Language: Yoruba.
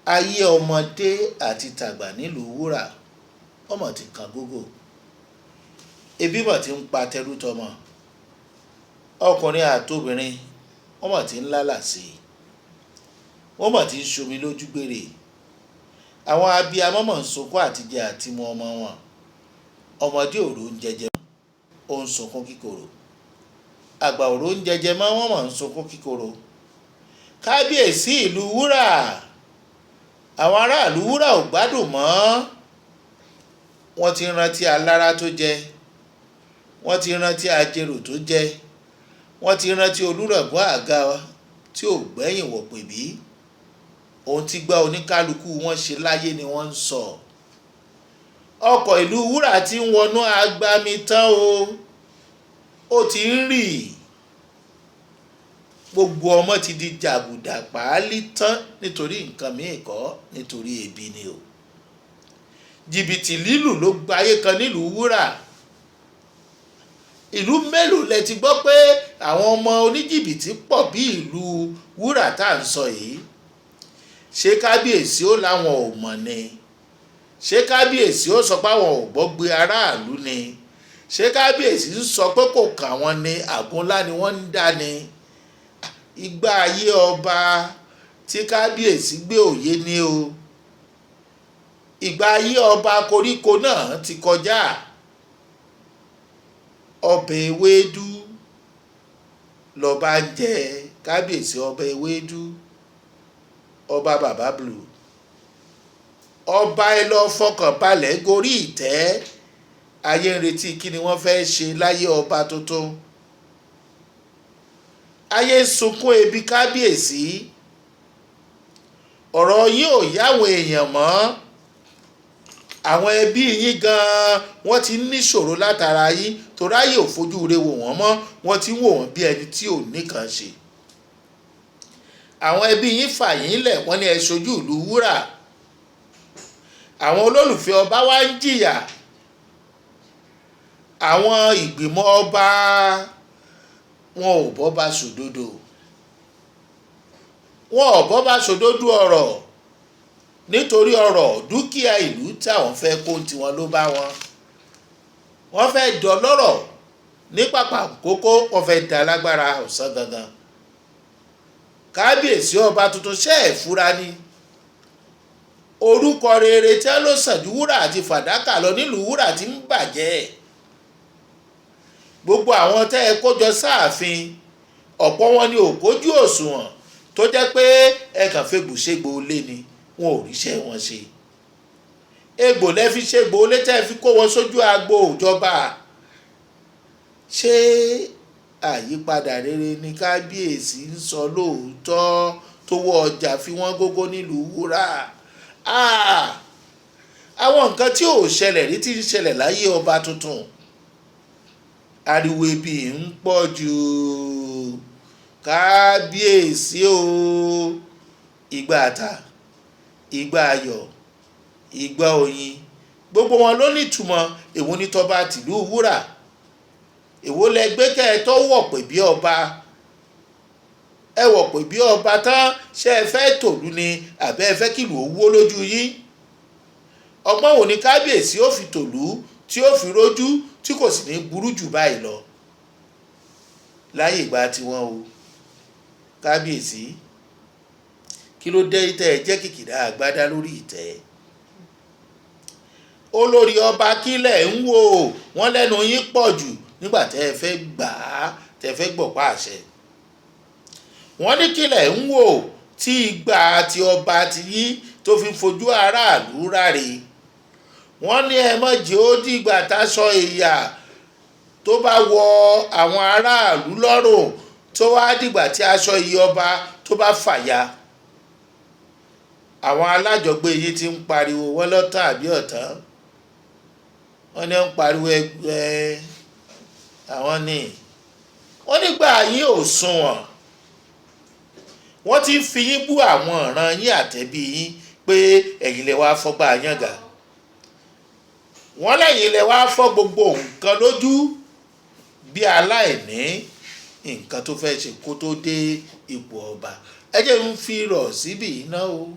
Ayé ọmọdé àti tàgbà nílùú Wúrà ọmọ ti kan gógó. Ebi mọ̀ ti ń pa tẹrútọmọ. Ọkùnrin àtobìnrin wọ́n mọ̀ ti ń lálàsí. Wọ́n mọ̀ ti ń ṣomi lójú gbére. Àwọn abiyamọ mọ̀ ń sunkún àtijẹ àtimu ọmọ wọn. Ọmọdé ò róúnjẹ jẹ mọ́, ó ń sunkún kíkorò. Àgbà ò róúnjẹ jẹ mọ́, wọ́n mọ̀ ń sunkún kíkorò. Kábíyèsí ìlú Wúrà, àwọn aráàlú Wúrà ò gbádùn mọ́. Wọ́n ti rántí alára tó jẹ, wọ́n ti rántí ajérò tó jẹ, wọ́n ti rántí Olúrọ̀gún àga tí ò gbẹ́yìn wọ̀pẹ̀ bí. Ohun tí gbá oníkálukú wọn ṣe láyé ni wọ́n ń sọ. Ọkọ̀ ìlú Wúrà ti ń wọnú agbami tán o, ó ti ń rì. Gbogbo ọmọ ti di jàgùdà páálí tán nítorí nǹkan míì kọ́, nítorí ebi ni o. Jìbìtì lílù ló gbayé kan nílùú Wúrà. Ìlú mélòó lẹ ti gbọ́ pé àwọn ọmọ oníjìbìtì pọ̀ bí ìlú Wúrà tá à ń sọ yìí? Ṣé kábíyèsí ó láwọn ò mọ̀ ni? Ṣé kábíyèsí ó sọ pé àwọn ò gbọ́ gbé aráàlú ni? Ṣé kábíyèsí ń sọ pé kò kà wọ́n ni, àgúnlá ni wọ́n ń dá ni? Ìgbà ayé ọba tí kábíyèsí gbé òye ni o. Ìgbà ayé ọba koríko náà ti kọjá. Ọbẹ̀ ewédú lọba ń jẹ, kábíyèsí ọbẹ̀ ewédú, ọba bàbá blue. Ọba ẹ lọ fọkàn balẹ̀ gorí ìtẹ́. Ayé ń retí kí ni wọ́n fẹ́ ṣe láyé ọba tuntun. Ayé ń sunkún ebi kábíyèsí. Ọ̀rọ̀ yín ò yáwọn èèyàn mọ́. Àwọn ẹbí yín gan-an wọ́n ti ń níṣòro látara yín, torí ayé ò fojú re wò wọ́n mọ́, wọ́n ti ń wò wọ́n bí ẹni tí ò nìkan ṣe. Àwọn ẹbí yín fà yín lẹ̀, wọ́n ní ẹ ṣojú ìlú Wúrà. Àwọn olólùfẹ́ ọba wá ń jìyà. Àwọn ìgbìmọ̀ ọba wọn ò bọ́ba sòdodo. Wọn ò bọ́ba sòdodo ọ̀rọ̀ nítorí ọ̀rọ̀ dúkìá ìlú tí àwọn fẹ́ kó tiwọn ló bá wọn. Wọ́n fẹ́ dọlọ́rọ̀ ní pàpà kókó, wọ́n fẹ́ da lágbára ọ̀sán gangan. Kábíyèsí ọba tuntun ṣe é fura ni. Orúkọ rere tí wọ́n ló sàn ju wúrà àti fàdákà lọ nílùú Wúrà ti ń bàjẹ́. Gbogbo àwọn tẹ́ ẹ kó jọ sáàfin, ọ̀pọ̀ wọn ni ò kójú òṣùwọ̀n, tó jẹ́ pé ẹ kàn fegbò ṣègbò lé ni, wọn ò ríṣẹ́ wọn ṣe. Egbò lẹ fi ṣègbò lé tẹ́ ẹ fi kó wọn sójú agbo ìjọba. Ṣé àyípadà rere ni kábíyèsí ń sọ lóòótọ́ tó wọ ọjà fi wọ́n gógó nílùú Wúrà? Àwọn nǹkan tí ò ṣẹlẹ̀ rí ti ń ṣẹlẹ̀ láyé ọba tuntun. Ariwo ebi ń pọ̀ jù. Kábíyèsí o, ìgbà àtà, ìgbà ayọ̀, ìgbà oyin, gbogbo wọn ló nítumọ̀. Èwo ní tọba tìlú Wúrà? Èwo lẹ gbé kẹ́ ẹ tó wọ̀ pé bí ọba? Ẹ wọ̀ pé bí ọba tán, ṣé ẹ fẹ́ tòlú ni àbẹ́ ẹ fẹ́ kìlú owó lójú yín? Ọgbọ́n wo ni kábíyèsí ó fi tòlú tí ó fi rójú tí kò sì ní burú jù báyìí lọ láyé ìgbà tiwọn o? Kábíyèsí, kí ló dé tẹ́ ẹ jẹ́ kìkìdá àgbádá lórí ìtẹ́? Olórí ọba kílẹ̀ ń wò wọ́n lẹ́nu yín pọ̀ jù nígbà tẹ́ ẹ fẹ́ gbà á, tẹ́ ẹ fẹ́ gbọ̀pá àṣẹ. Wọ́n ní kílẹ̀ ń wò tí ìgbà tí ọba ti yín tó fi fojú aráàlú ráre. Wọ́n ní ẹ má jẹ́ ó dìgbà táṣọ ìyà tó bá wọ àwọn aráàlú lọ́rùn, tó wá dìgbà tí aṣọ ìyà ọba tó bá fàya. Àwọn alájọgbé yìí ti ń pariwo wọ́n lọ́tàn àbí ọ̀tán. Wọ́n ní ń pariwo ẹgbẹ́ àwọn ní. Wọ́n nígbà yín ò sunwọ̀n. Wọ́n ti ń fi yín bú àwọn ìran yín àtẹ̀bí yín pé ẹ̀yin lẹ wá fọ́gbà yànga. Wọ́n lẹ́yìn lẹ wá fọ́ gbogbo nǹkan lójú bí aláìní nǹkan tó fẹ́ ṣe kó tó dé ipò ọba. Ẹ jẹ́ ń fi rọ̀ síbí iná o.